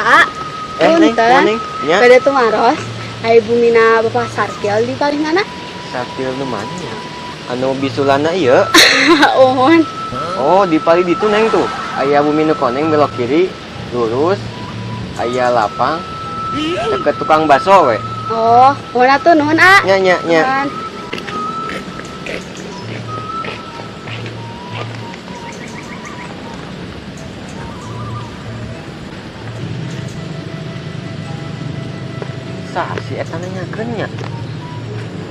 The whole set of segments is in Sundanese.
A. Neng, Punten. Neng. Nya. Bade tumaros. Ai bumina Bapak Sarkil di paling mana? Sarkil nu mana ya? Anu bisulana ieu. Uhun. Oh, di paling ditu neng tuh. Aya bumi nu koneng belok kiri, lurus. Aya lapang. Deket tukang bakso we. Oh, nuhun atuh nuhun A. Nya nya nya. Nuhun. Sah si eta nanyakeun nya.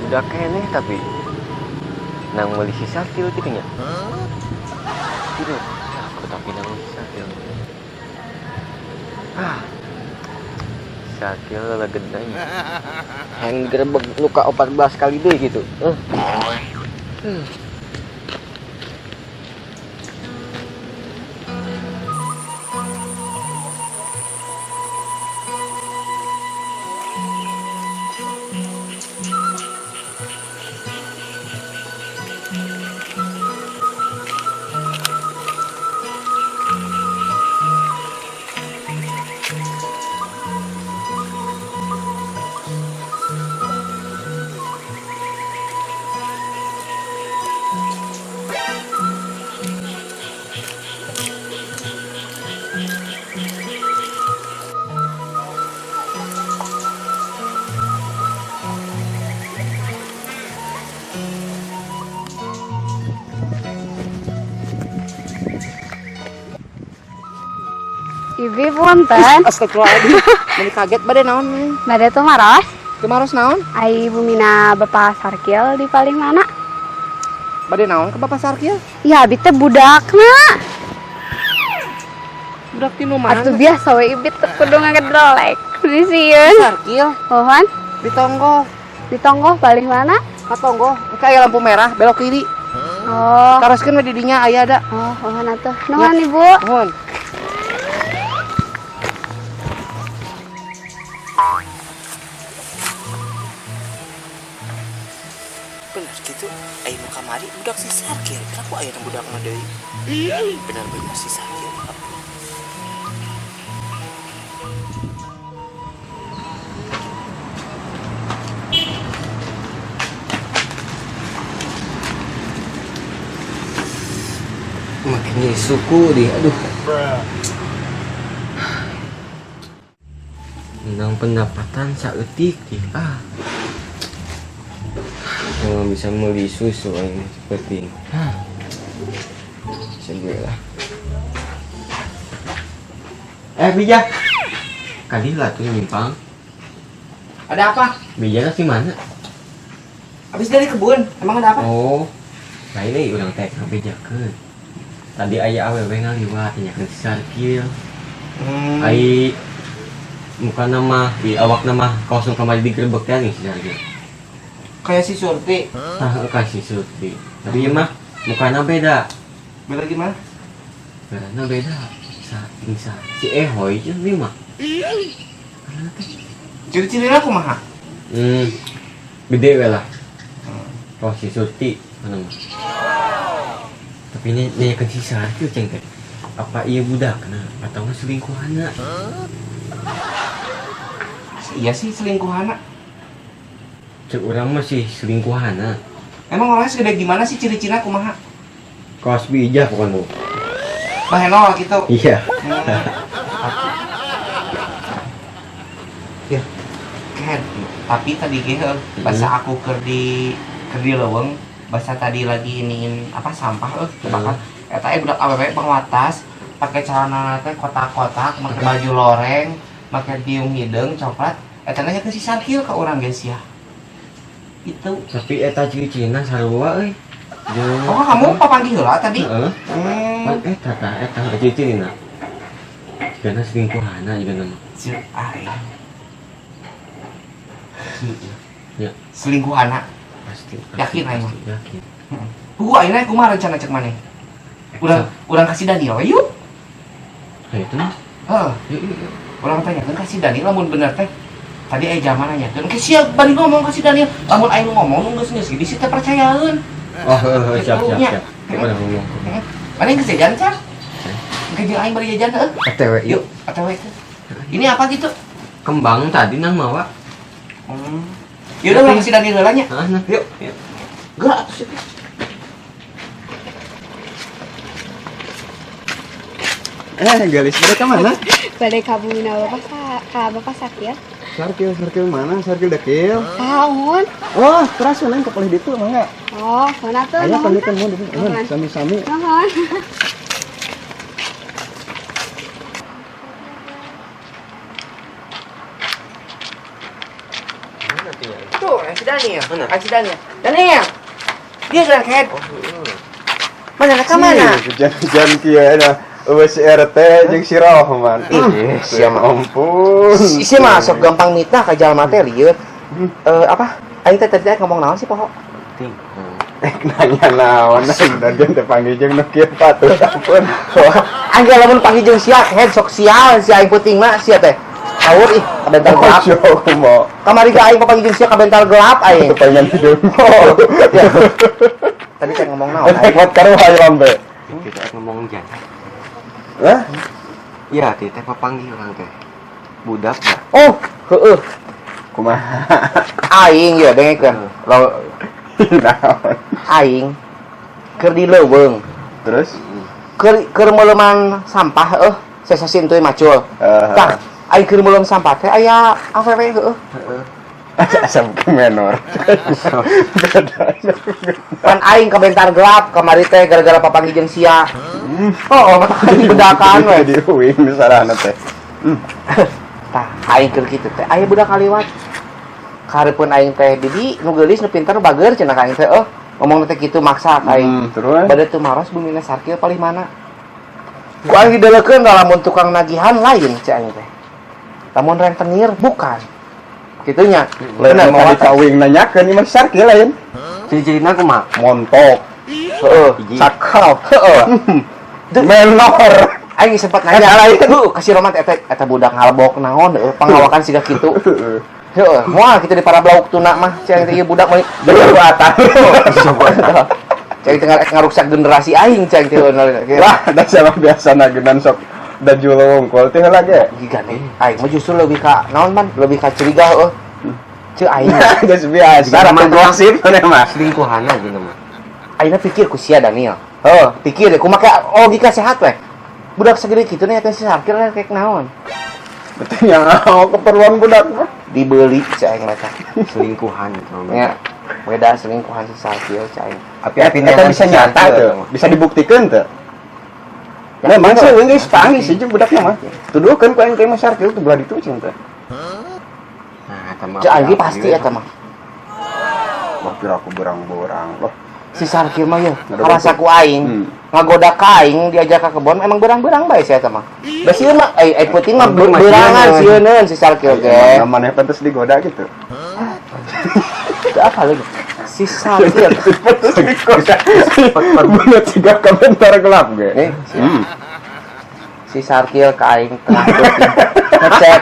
Udah keneh tapi nang meuli si Sarkil kitu nya. Gitu. Aku tapi nang meuli si Sarkil. Ah. Sarkil lelegedna nya. Hayang digerebeg nu ka 14 kali deui gitu. Ibi punten. Astagfirullahaladzim. Meni kaget bade naon neng? Bade tumaros. Tumaros naon? Ai bumina Bapak Sarkil di paling mana? Bade naon ke Bapak Sarkil? Ya abi teh budakna. Budak ti nu mana? Atuh biasa we ibi teh kudu ngagedrolek. Di sieun. Sarkil Pohon di Tonggoh. Di Tonggoh paling mana? Ka Tonggoh, engke aya lampu merah belok kiri. Oh. Taroskeun we di dinya aya da. Oh, pohon atuh. Nuhun Ibu. Nuhun. Bener gitu, ayo nu kamari budak si Sarkil. Kenapa aya nu budak mah deui? Bener-bener si Sarkil. Makin nyeri suku deh, aduh. Menang pendapatan saeutik deh. Ah. Emang bisa beli susu ini seperti ini. Hah. Segera lah. Bija. Kali lah tuh nyimpang. Ada apa? Bija di mana? Habis dari kebun. Emang ada apa? Oh. Nah ini urang teh ngabejakeun. Tadi aya awewe ngaliwat nanyakeun si Sarkil. Ai muka nama di awak nama kosong kamari digerebek teh nih si Sarkil. Kayak si Surti. Tah, kayak si Surti. Tapi ieu mah mukana beda. Beda gimana? Bedana beda. Sa, sa. Si Ehoy jeung ieu mah. Ciri-cirina kumaha? Gede we lah. Oh, si Surti mana mah. Tapi ini nanyakeun si Sarkil ceng teh. Apa ieu budakna atau mah selingkuhanna? Iya sih selingkuhanna. Cek urang mah sih selingkuhanna. Emang orangnya segede gimana sih ciri-cirinya kumaha? Kaos bijak bukan bu? Bahenol gitu. Iya. Ya, Ken. Tapi tadi ge heuh, bahasa aku keur di leuweung, bahasa tadi lagi iniin apa sampah kebakar. Eta budak awewe pangwatas, pakai celana teh kotak-kotak, make baju loreng, make tiung hideung coklat. Eta nanya ke si Sarkil ke urang guys ya. Itu. Tapi eta ciri-cirina sarua euy. Jeung Oh, kamu papanggih heula tadi? Heeh. Pan eta tah eta ciri-cirina. Jigana selingkuhanna jigana mah. Si ah, iya. Ya. Selingkuhanna. Pasti. Yakin aing mah. Yakin. Heeh. Hugu ayeuna kumaha rencana cek maneh? Urang kasih Daniel we yuk. Hayu teh. Heeh. Yuk, yuk, yuk. Urang tanyakeun ka si Daniel lamun bener teh. Tadi aya zaman nanyakeun, ke sia bari ngomong ka si Daniel, lamun aing ngomong nu geus-geus ge si teh percayaeun. Oh, heeh, siap, siap, Nya. siap. Kayak mana ngomong? Heeh. Mana geus jajan, Cang? Engke jeung aing bari jajan heuh. OTW yuk. Yuk, OTW teh. Ini apa gitu? Kembang tadi nang mawa. Yaudah urang si Daniel heula nya. Hah, nah. Yuk. Yuk. Gerak atuh sih. Galis mereka mana? Bade ka bumina Bapak ka Bapak Sarkil. Sarkil, Sarkil mana? Sarkil dekil. Kaun. Oh, terus neng ke palih ditu mangga. Oh, mana tuh? Aya Nuhun, panggitan mun Nuhun. nuhun sami-sami. Nuhun. Tuh, si Daniel. Mana? Si Daniel. Daniel. Dia gerak head. Mana ka mana? Hujan-hujan kieu nya. Eueuh si RT jeung si Rohman. Ih, sia ampun. Si mah sok gampang mitnah ka jalma teh lieur. Apa? Aing teh tadi teh ngomong naon sih poho? Ting. Nanya naon aing dan teh panggil jeung nu kieu patut ampun. Aing lamun panggil jeung sia head sok sial si aing puting mah sia teh. Awur ih, kabentar gelap. Ojo mau. Kamari ge aing papanggil jeung sia kabentar gelap aing. Kepengen hidung. Ya. Tadi teh ngomong naon Rek aing? buat karo hayu lambe. Kita ngomong janda. Hah? Iya, teh papanggil urang teh. Budak dah. Oh, heueuh. Kumaha? Aing ya dengekeun. Lo Naon? aing keur di leuweung. Terus? Keur meuleman sampah eueuh, sesa sintuy macul. Tah, aing keur meuleum sampah teh aya awewe heueuh. Asam menor. Beda. Pan aing kabentar gelap kamari teh gara-gara papanggih jeung sia. Oh, mata aing bedakan we. Di uing sarana teh. Tah, aing keur kitu teh aya budak kaliwat. Kahareupeun aing teh bibi nu geulis nu pinter nu bager cenah ka aing teh eueuh. Ngomong teh kitu maksa ka aing. Terus? Bade teu maros bumina Sarkil palih mana. Ku aing didelekeun da lamun tukang nagihan lain cek aing teh. Lamun rentenir bukan. Kitunya. Lain Bener mau mau tadi kawing nanyakeun ieu mah Sarkil lain. Ciri-cirina kumaha? Montok, Heeh. cakep, Heeh. menor. Aing sempat nanya, heuh, ka si Roman eta eta budak ngalbok naon heueuh, pangawakan siga kitu. Heeh, moal kitu di para blauk tuna mah, cek aing teh ieu budak meuli Buatan. Cek aing teh ngaruksak generasi aing cek aing teh heueuh. Lah, da sama biasa nagenan sok da jual wungkul teh heula ge. Gigane. Aing mah justru lebih ka naon man, lebih ka curiga heueuh. Ceu aing. Geus biasa Sama ratu gosip maneh mah. Selingkuhan aja mah. Aingna pikir ku sia Daniel. Heuh, pikir deh kumaha logika sehat we. Budak segede kitu nya teh si Sarkil kayak naon. Betul yang keperluan budak mah. Dibeli cek aing mah tah. Selingkuhan itu mah. Nya beda selingkuhan si Sarkil cek aing. Api-api Eta bisa nyata tuh, bisa dibuktikan tuh. Memang sih geus panggih sih jeung budakna mah. Tuduhkeun ku aing teh mah Sarkil tuh belah ditu cenah teh. Nah, eta mah Cek aing pasti eta mah. Wah, pira aku berang-berang. Loh, Si Sarkil mah yeuh, Ngagoda. karasa ku aing. Ngagoda ka aing diajak ka kebon emang berang-berang bae si eta mah. Da sieun mah ai peuting mah berangan sieuneun si Sarkil ge. Emang maneh pantes digoda gitu. Itu apa lagi? Si Sarkil. Pantes digoda. Bulat tiga komentar gelap ge. Nih, si Sarkil ka aing tengah peuting. Ngechat.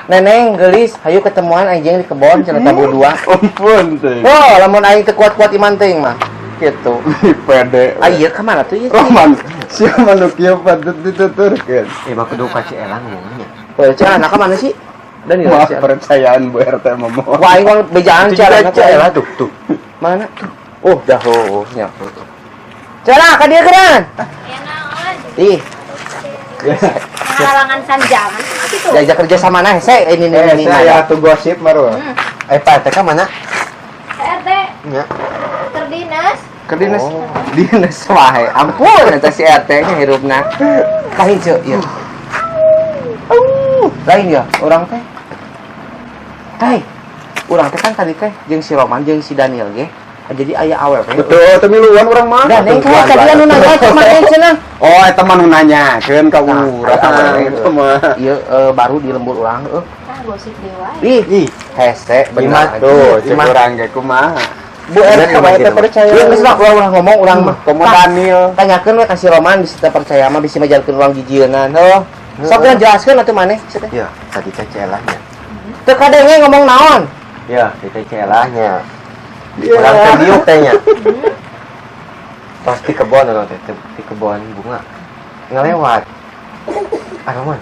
Neneng geulis, hayu ketemuan anjing di kebon cenah tabu dua. Ampun teh. Oh, lamun aing teu kuat-kuat iman teuing mah. Gitu. Pede. Ah ieu ka mana tuh ieu? Roman, siapa nu kieu patut dituturkeun? Mah kudu ka Cielang ngomongnya. Oh, Cielah ka mana sih? Dan Maaf percayaan Bu RT mah. Wah, aing mah bejaan Cielah Cielah. Cielah tuh, tuh. Mana tuh? Oh, dah oh, nya. Cielah ka dieu geran. Ya naon, Ih, penghalangan sanjangan gitu. diajak kerja sama nah hese ini ini ini. Saya tuh gosip maru. Pak RT ka mana? RT, Nya. keur dinas. Ke dinas. Dinas wae. Ampun eta si RT nya hirupna. Lain ceu ieu. Lain ya, urang teh. Teh. Urang teh kan tadi teh jeung si Roman jeung si Daniel ge. Jadi aya awewe. Betul, teu miluan urang mah. Dan yang kayak tadi anu nanya ke mana cenah? Oh, eta mah nu nanyakeun ka Nah, urang. awewe. Eta mah. Ieu baru di lembur urang heueuh. Nah, gosip dewa. Ih, hese bener. Tuh, cek urang ge kumaha. Bu RT Bener, wae teh percaya. Ieu geus lah ulah ngomong urang mah. Komo Daniel. Tanyakeun we ka si Roman bisa teu percaya mah bisa majalkeun urang jijieunnan. Heuh. Sok geus jelaskeun atuh maneh cenah. Ya, tadi teh Cielahnya. Teu kadenge ngomong naon? Ya, tadi teh Cielahnya. Iya. Urang teh diuk teh nya. Pas di kebon urang teh, di kebon bunga. Ngelewat. Ah, Roman.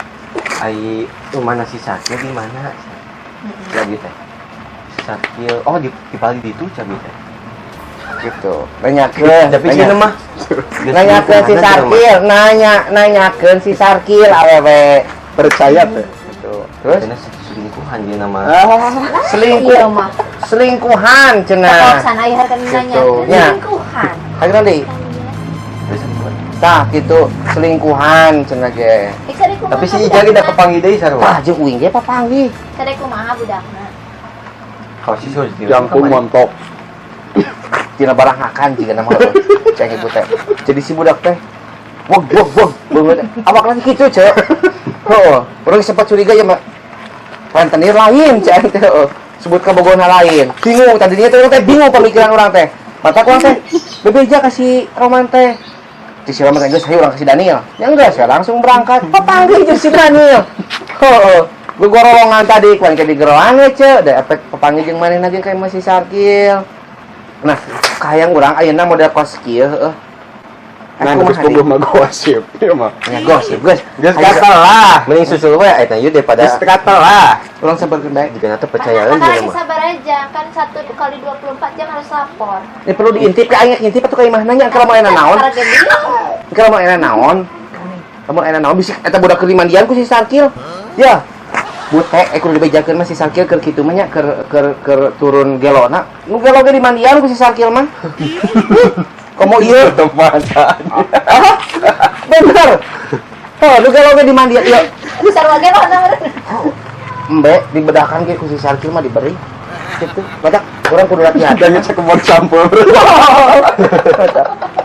Ai rumahna si Sarkil di mana? Cabi teh. Sarkil. Oh, di Bali itu cabi teh. Gitu. Nanyakeun. Tapi sih mah Nanyakeun si Sarkil, nanyakeun si Sarkil awewe. Percaya teh. Gitu. Terus Karena selingkuhan dia nama. ah, selingkuh Iya mah. Selingkuhan cenah. Sana ayah kan nanya. Gitu. Ya. Selingkuhan. Ayo deui. Terus Tah gitu, selingkuhan cenah ge. Eh, sare kumaha Tapi si Ija ge da kapanggih deui sarua. Tah jeung uing ge papanggih. Sare kumaha budakna? Kalau si Surti. Jangkung montok. Tina barang hakan jiga nama heuh. Cek ibu teh. Jadi si budak teh wog wog wog beungeut. Awak lagi kitu, Cek. Heeh, urang sempat curiga ya mah. Rentenir lain cek teh heuh. Sebut kabogona lain. Bingung tadinya teh urang teh bingung pemikiran urang teh. Mata urang teh bebeja ka si Roman teh. Di si Roman teh geus hayu urang ka si Daniel. Ya enggak, saya langsung berangkat. Papanggih jeung si Daniel. Heeh. Gogorolongan tadi, kuan ke digeroan we, Cek. Da efek papanggih jeung manehna ge kayak masih Sarkil. Nah, kahayang urang ayeuna model kos kieu heueuh. Nah, geus kubuh mah gosip. Ieu mah. Nya gosip, geus. Geus katel lah. Mending susul we eta ieu daripada Geus katel lah. Urang sampeurkeun bae. jika teu percayaan Makanya dia mah. sabar aja, kan 1 kali 24 jam harus lapor. Ini perlu diintip ka aing ngintip atuh ka imahna nya kalau mau aya naon. Karena gede. Kalau mau aya naon. Lamun aya naon bisi eta budak keur mandian ku si Sarkil. Ya. Bute eh kudu dibejakeun mah si Sarkil keur kitu mah nya keur keur keur turun gelona. Nu gelo ge dimandian ku si Sarkil mah. Komo ieu Teman. Ah, bener. Oh, nu gelo ge dimandian ieu. Sarua ge mana meureun. Embe dibedakan ge ku si Sarkil mah diberi. Gitu. Batak urang kudu latihan. Dan ngecek kebon campur.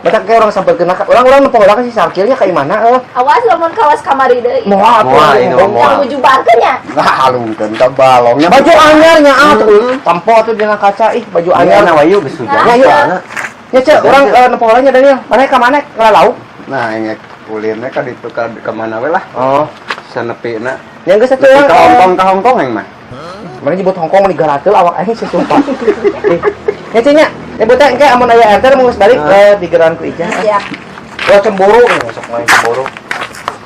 Batak kayak urang sampeurkeun ka urang-urang nu ka si Sarkilnya ka imahna eueuh. Awas lamun kawas kamari deui. Moal atuh. Moal, ini mah moal. Yang bujubarkeun nya. Nah, halungkeun ka balongnya. Baju anyarnya ah tuh. Tampo atuh dina kaca ih baju Anyar anyar. na wayu geus hujan. Ya, yuk. Soalna. Ya cek urang nempo heula nya Daniel. Mana ka mana? Ka lauk. Nah, inget ulinnya ka ditu ka ka mana we lah. Oh. Sanepina. Yang geus atuh Nepi urang ka Hongkong ka Hongkong yang mah. Mana jebot Hongkong mah digarateul awak aing sih sumpah. Ih. Ya cek nya. Ya buta engke amun aya RT mun geus balik digeran ku Ija. Siap. Wah cemburu sok main cemburu.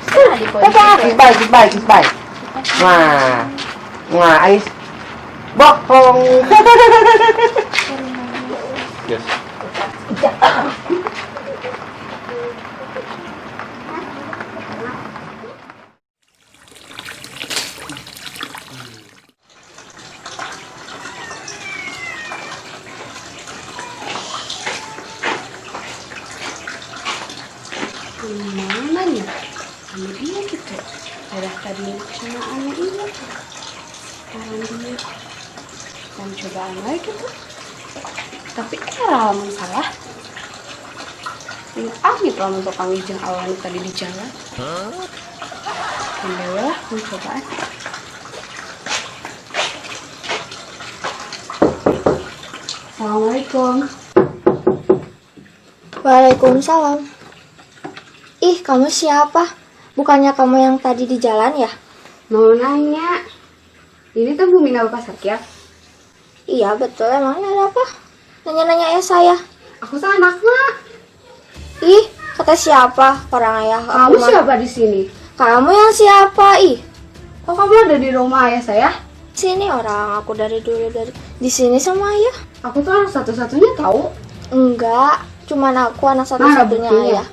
Nah, di Dadah, kiss bye, kiss bye, kiss bye. Nah. Nah, Ais. Bohong. Yes. Mana nih? Aneh iya gitu. Dadah tadi sama aneh iya. Tangan dia. Dan cobaan lagi gitu. Tapi era lamun salah. Ini amit lamun tukang jeung awan tadi di jalan. Kan lah mau cobaan. Assalamualaikum. Waalaikumsalam. Ih, kamu siapa? Bukannya kamu yang tadi di jalan ya? Mau nanya. Ini tuh Bu Mina Bapak Sarkil. Iya, betul. Emangnya ada apa? Nanya-nanya ayah saya. Aku tuh anaknya. Ih, kata siapa? Orang ayah aku Kamu mah. siapa di sini? Kamu yang siapa? Ih, Kok kamu ada di rumah ayah saya? Sini orang aku dari dulu dari di sini sama ayah. Aku tuh anak satu-satunya tahu. Enggak, cuman aku anak satu-satunya buktinya? ayah.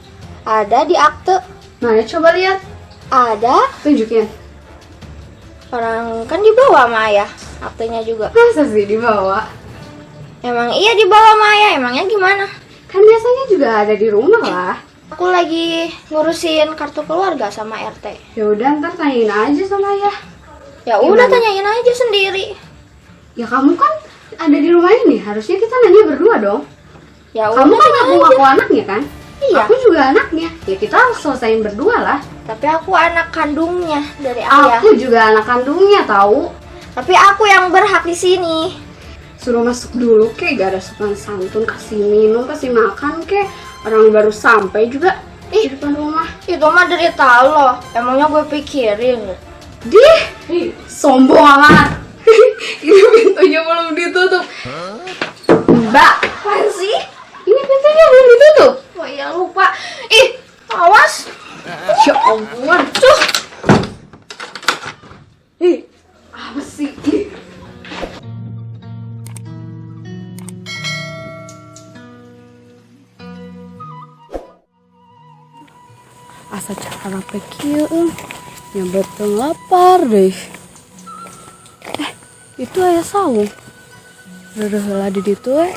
Ada di akte. Nah, ya coba lihat. Ada. Tunjukin. Orang kan dibawa sama ayah. Aktenya juga. Masa sih dibawa? Emang iya dibawa sama ayah. Emangnya gimana? Kan biasanya juga ada di rumah lah. Aku lagi ngurusin kartu keluarga sama RT. Ya udah ntar tanyain aja sama ayah. Ya udah tanyain aja sendiri. Ya kamu kan ada di rumah ini, harusnya kita nanya berdua dong. Ya Kamu udah kan tanya ngaku aja. ngaku anaknya kan? Iya. Aku juga anaknya. Ya kita harus selesaiin berdua lah. Tapi aku anak kandungnya dari ayah. Aku juga anak kandungnya tahu. Tapi aku yang berhak di sini. Suruh masuk dulu kek, gak ada sopan santun, kasih minum, kasih makan kek. Orang baru sampai juga di depan rumah. Itu mah derita lo. Emangnya gue pikirin. Dih, sombong amat. Ini pintunya belum ditutup. Mbak, Apaan sih? ini pintunya belum ditutup. Oh iya lupa. Ih, awas. Ya ampun. Tuh. Ih, apa sih? Ih. Asa cara kieu euy. Nya beuteung lapar deh. Itu aya saung. Reureun heula di ditu we.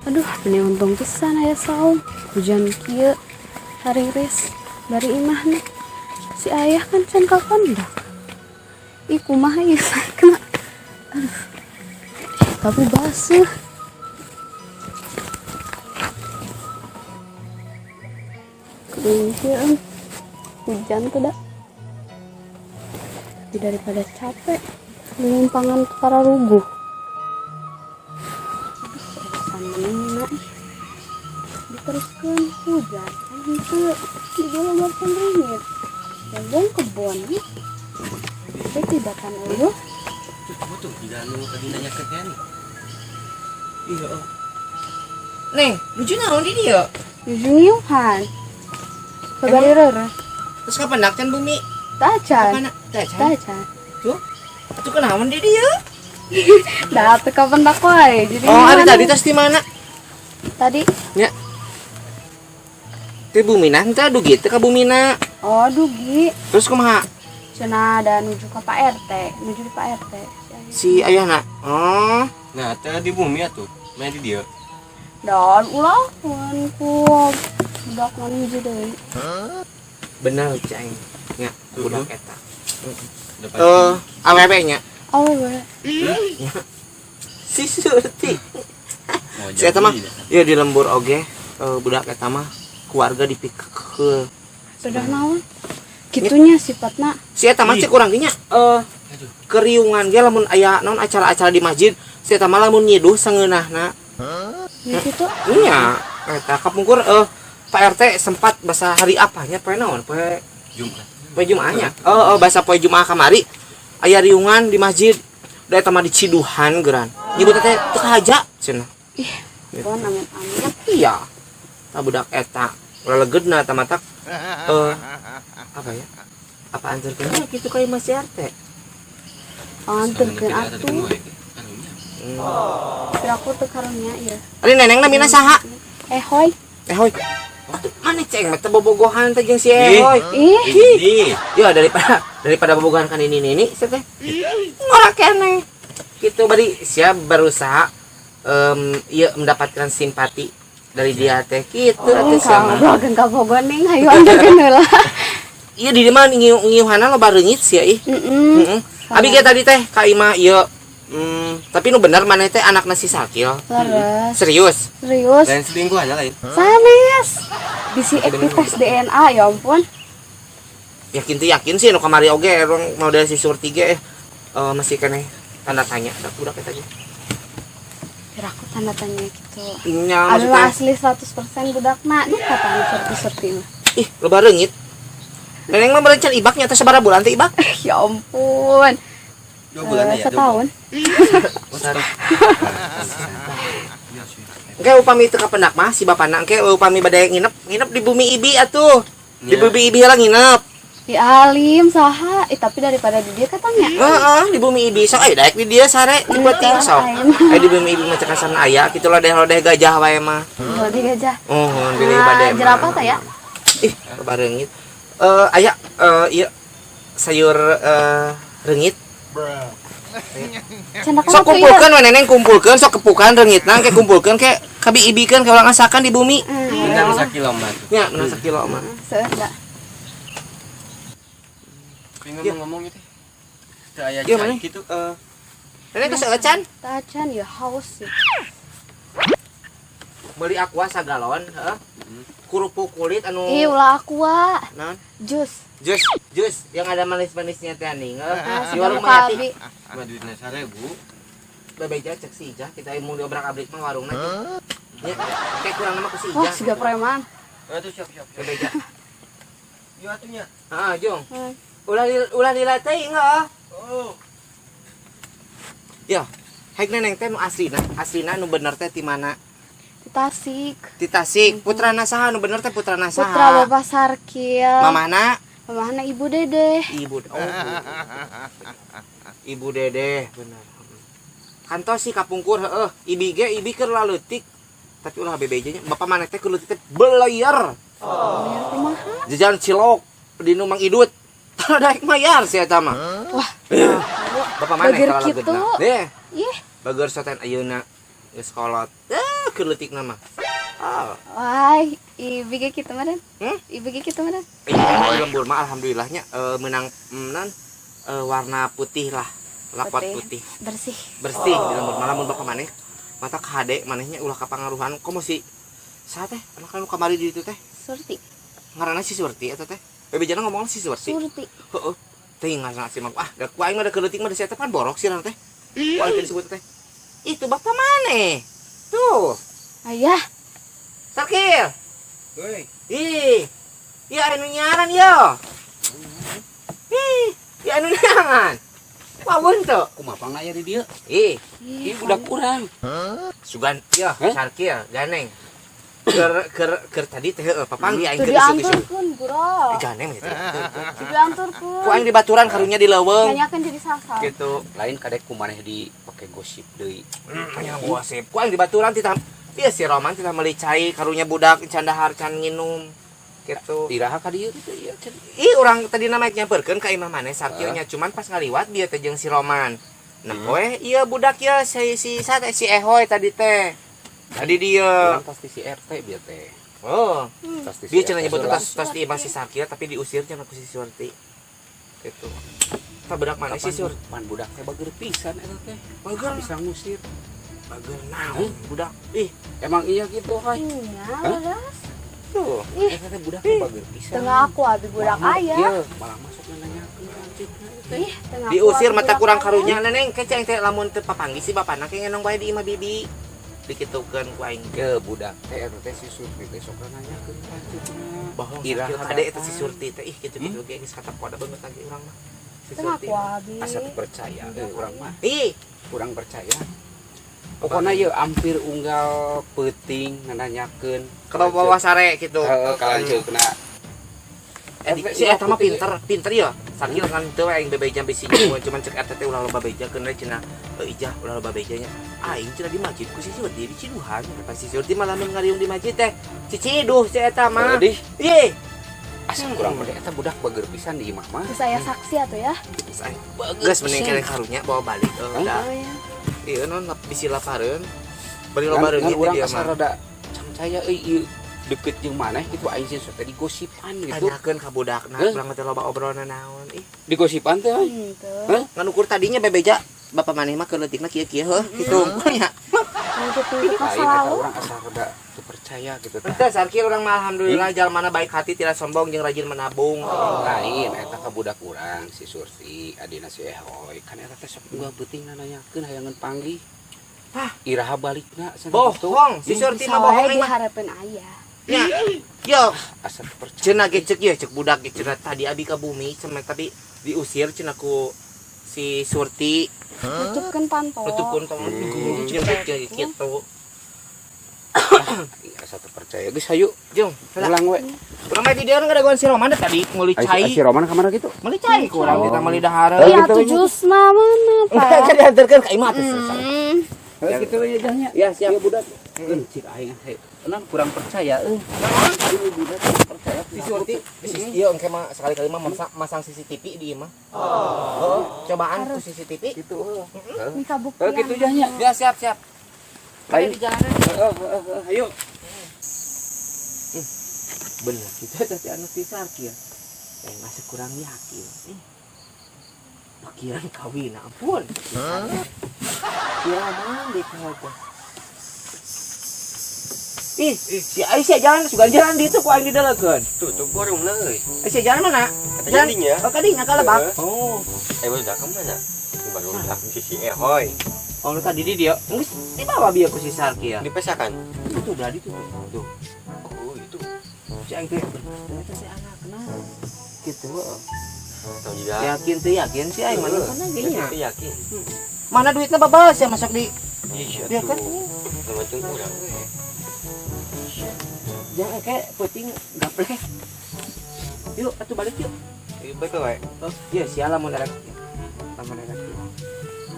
Aduh, ini untung pisan aya saung. Hujan kieu hariris bari imahna. Si ayah kan can kapendak. Ih, kumaha ieu kena. Aduh. Tapi baseuh. Kering kieu, hujan tuh dah. Tapi daripada capek, mending pangan para ruguh. Diteruskan hujan, itu di bawah ringit. Gabung kebon, tapi tidak kan eueuh. Tuh, tidak nu tadi nanya ke Ken. Iya. Neng, nuju naon di dieu? Nuju ngiuhan. Kabari reureuh. Terus kapan can bumi? Tacan. Tacan. Tacan. Tuh. Atuh kunaon di dieu? Da teu kapendak wae. Jadi oh, ari tadi tas di mana? Tadi. Nya. Teh bumina henteu dugi teh ka bumina. Oh, dugi. Terus kumaha? Cenah ada nuju ke Pak RT, nuju di Pak RT. Si ayahna. Oh. Nah, teh di bumi atuh. Main di dieu. Dan ulah pun ku budak nu hiji deui. Bener cai. Nya, budak eta. Awewe nya. Awewe. Si Surti. Si eta mah ya di lembur oge budak eta mah keluarga dipikeul. Sudah naon? Kitunya sifatna. Si eta mah cek urang ge nya keriungan ge lamun aya naon acara-acara di masjid, si eta mah lamun nyiduh sangeunahna. Nya kitu? Nya, eta kapungkur Pak RT sempat bahasa hari apanya poe naon? Poe Jumat. Poe Jumaahnya. Oh, bahasa poe Jumaah kamari aya riungan di masjid. Da eta mah diciduhan geran. Nyebut teh teu kahaja cenah. Ih, pon amin-amin. Iya. Ta budak eta lelegedna eta matak apa ya? Apa anterkeun kitu ka imah si RT? Anterkeun atuh. Piraku teu karunya ieu. Ari neneng namina saha? Ehoy. Ehoy. Mana ceng mah teh bobogohan teh jeung si Ehoy. Ih. Ya daripada bobogohan kan ini nini sia teh. Ngora keneh. Kitu bari sia berusaha ieu mendapatkan simpati dari dia teh kitu atuh sia mah. Ngobrolkeun ka bogohan ning hayu anterkeun heula. Ieu di dieu mah ngiuhanna loba reungit sia ih. Heeh. Abi ge tadi teh ka imah ieu. Tapi nu bener maneh teh anakna si Sakil. Leres. Serius? Serius. Lain selingkuh aja lain. Sanes. Bisi aktivitas DNA ya ampun. Yakin tuh yakin sih nu kamari oge orang model si Surti ge masih keneh tanda tanya da budak eta ge. Kira aku tanda tanya gitu. Nya maksudnya asli 100% budakna nu kata Surti-Surti mah. Ih, loba reungit. Neneng mah berencana ibaknya teh sabaraha bulan teh ibak? Ya ampun. 2 bulan ya, setahun. Engke upami teu kapendak mah si bapana engke upami bade nginep di bumi ibi atuh. Di bumi ibi heula nginep. Di alim saha, tapi daripada di dia katanya. Heeh, di bumi ibi sok daek di dia sare di peuting sok. Di bumi ibi mah cekasan aya kitu lodeh-lodeh gajah wae mah. Lodeh gajah. Oh, bilih bade mah. Jerapah teh ya? Ih, bareungit. Aya ieu sayur reungit. Sok kumpulkeun we neneng kumpulkeun sok kepukan reungitna ke kumpulkeun ke kabi-ibikeun ke urang asakan di bumi. Menang sakilo mah. Nya menang sakilo mah. Seueur da. Ngomong-ngomong itu. Teu aya cai kitu. Neneng geus eueuh can? Tacan ya haus sih. Beli aqua sagalon heeh. Kerupuk kulit anu. Ih, ulah aqua. Naon? Jus. Jus yang ada manis-manisnya teh ning. Di warung Mayati. Mah duitna 1000. Bebeja cek si Ijah kita mau diobrak-abrik mah warungna. Nya, kayak kurang nama ku si Ijah. Wah, siga preman. Atuh siap. Bebeja. Yo atuh nya. Heeh, jung. Ulah dilatih heeh. Oh. Ya, haik neneng teh nu aslina nu bener teh ti mana? Di Tasik. Ti Tasik. Putrana saha nu bener teh, putrana saha? Putra Bapak Sarkil. Mamahna? Mamahna Ibu Dede. Ibu, oh. Ibu Dede, bener. Kantos sih kapungkur heueuh. Ibi ge ibi keur laleutik. Tapi ulah BBJ nya. Bapak maneh teh keur leutik teh belayar. Bayar kumaha? Jajan cilok di nu Mang Idut. Tara daek mayar si eta mah. Wah. Bapak maneh Bager kalau kitu. Deh. Ih. Bager soten ayeuna geus kolot. Eh, keur leutikna mah. Ah. Wah, ibi ge kitu mah. Hmm? Ibi ge kitu mah. Iya, di lembur mah alhamdulillahnya menang non warna putih lah. Lapot putih. Bersih. Bersih di lembur mah. Lamun bapak maneh mata kade manehnya ulah kapangaruhan komo si saha teh anak anu kamari di ditu teh? Surti. Ngaranna si Surti eta teh. Bebejana ngomong si Surti. Surti. Heeh. Teuing ngaranna si mah. Ah, da ku aing mah da keleutik mah da si eta pan borok sih teh. Ku aing teh disebut teh. Itu bapak maneh. Tuh. Ayah. Sarkil. Hei. Ih. Iya anu nyaran yo. Ih, ya anu nyaran. Wawun tuh. Kumaha pang aya di dieu? Ih, Ih, budak urang. Sugan, yo, Hah? Sarkil, ganeng. Ker ker ker tadi teh heueuh papanggih aing Tuh keur isuk-isuk. dianturkeun, Bro. Eh, ganeng gitu. Tuh dianturkeun. Ku aing di baturan karunya di leuweung. Nanyakeun jadi sasar. Gitu. Lain kadek ku maneh dipake gosip deui. Nya gosip. Ku aing di baturan titah. Iya si Roman titah meuli cai karunya budak can dahar can nginum. Gitu. Iraha ka dieu gitu ieu can. Ih, urang tadi nama nyamperkeun ka imah maneh Sarkilnya, cuman pas ngaliwat dia teh jeung si Roman. Nah, we ieu budak ya si si sa teh, si Ehoy tadi teh. Tadi dia. Urang pasti si RT bieu teh. Oh, Pasti si dia cenah RT nyebut heula. tas tas di imah si Sarkil tapi diusir cenah ku si Surti. Gitu. Tah budak mana si Kapan Surti? pan budak teh bager pisan eta teh. Bager. Bisa ngusir. Bager naon budak? Ih, Emang iya gitu, Hai? Iya, Hah? leres. Tuh. Ih, Eta teh budak teh bager pisan. tengah aku abi budak Malah- ayah. Iya, malah masuk nanyakeun lanceukna teh. Ih, tengah aku Diusir abi mata budak kurang ayah. karunya neneng keceng teh lamun teu papanggih si bapana ke ngenong bae di imah bibi. Dikitukeun ku aing. Ke budak teh eta teh si Surti teh sok nanyakeun lanceukna. Bohong. Iraha Sarkil kade eta si datang. Surti teh, ih, kitu-kitu ge geus kata poda beungeut lagi urang mah. Si Tengah Surti. aku abi. Asa teu percaya euy urang mah. Ih, Kurang percaya. Pokoknya ye hampir unggal peuting nanyakeun ke bawah sare gitu. Heeh, ka lanceukna. Eh, si eta mah pinter, pinter ya. Sarkil kan teu aing bebeja bisi cuman cek eta teh ulah loba beja keun we cenah. Euy ijah ulah loba bejanya. Aing cenah di masjid ku si Surti di Ciduhan. Pas si Surti malah mun ngariung di masjid teh. Ciciduh si eta mah. Dih, Ih, asa kurang percaya eta budak bager pisan di imah mah. Terus saya saksi atuh ya. Geus aing. Geus mending kene karunya bawa balik. Eh, da. Oh ya. Iya non bisi lapareun. Bari loba Ngan reungit urang dia asa mah. rada cangcaya euy ieu deket jeung maneh gitu aing sih teh digosipan gitu. Tanyakeun ka budakna, Heh? urang teh loba obrolan naon. Ih, Digosipan teh euy. Henteu. Hah? ngan ukur tadinya bebeja bapak maneh mah keur leutikna kieu-kieu heuh kitu nya. Lanjut untuk masa Lain eta lalu. urang asa rada teu percaya gitu tah. Teu Sarkil urang mah alhamdulillah jalmana baik hati, tidak sombong jeung rajin menabung. Lain eta ka budak urang si Surti, adina si Ehoy kan eta teh sok unggal peuting nanyakeun hayangeun panggih. Hah? Iraha balikna cenah gitu. Bohong, si Surti Bisa mah bohong wae aing mah. diharapin ayah. Nya. Yo, Asa teu percaya. cenah ge cek ieu cek budak ge cenah tadi abi ka bumi cenah tapi diusir cenah ku si Surti. Nutupkeun panto. Nutupkeun tong nyebut kitu. Asa teu percaya geus hayu Jung, pulang we. Urang mah di dieu ngadagoan si Roman tadi meuli Ai cai. si Roman ka mana gitu? Meuli cai ku urang kita meuli dahareun. Iya, gitu tuh we. jusna mana, Enggak Pak? kan diantarkeun ka imah teh. Heuh kitu we jahnya. Ya, siap. Ieu budak. Euy cik aing hei. Enan kurang percaya euy. Ieu budak kurang percaya. Si Surti, iya engke mah sekali-kali mah masang CCTV di imah. Oh, cobaan tuh CCTV. Gitu heuh. Minta buktian. Heuh kitu jahnya. Ya, siap, siap. Lain Di jalanan. Heeh heeh heeh hayu. Bener gitu tadi anu si Sarkir. Eh, masih kurang yakin. Ih. Pikiran kawin, ampun. Kira mandi kau teh. Ih, si Aisyah jalan suka jalan di itu ku aing didelekeun. Tutup warungna euy. Aisyah jalan mana? Kata jadinya. Oh, kadinya ka lebak. Heeh. Oh. Eh, budak ka mana? Ini baru udah si si Ehoy. Oh, lu tadi di dia. Geus dibawa bieu ku si Sarkir. Dipesakan. Itu udah itu. Tuh. Oh, itu. Si aing teh ternyata si anakna. Gitu. Heeh. Tahu juga. Yakin tuh yakin sih aing mana mana ge nya. Yakin, yakin. Mana duitnya babas ya masuk di Iya dia kan tuh. Sama jeung urang we. Jangan kayak puting gaplek. Yuk, atuh balik yuk. Ieu bae we. Oh, iya sia lamun erek. Lamun erek.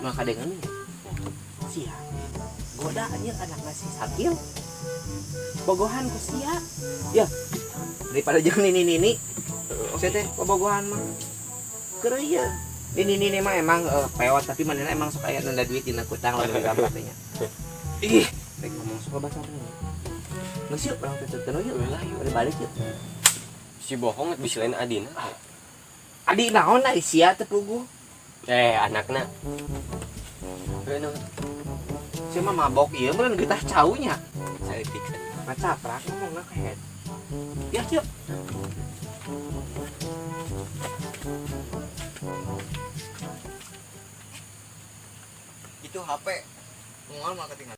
Mah kadengan nih. Sia. Goda anjir anak nasi Sakil. Bogohan ku sia. Ya. Daripada jeung nini nini. Sia teh bobogohan mah. Keur ieu. Nini nini mah emang pewot tapi manehna emang sok aya nanda duit dina kutang lamun gampang teh nya. Ih, rek ngomong suka bahasa teh. Geus yuk, urang teh teu yuk. Lah, yuk. Udah balik yuk. Si bohong bisa lain adina. Adi naon ari sia teu puguh. Eh, anakna. Heuh, Sia mah mabok ieu meureun getah caunya. saeutik. Ngacaprak ngomongna kehed. Ya, yuk. Itu HP. Moal mah ketinggalan.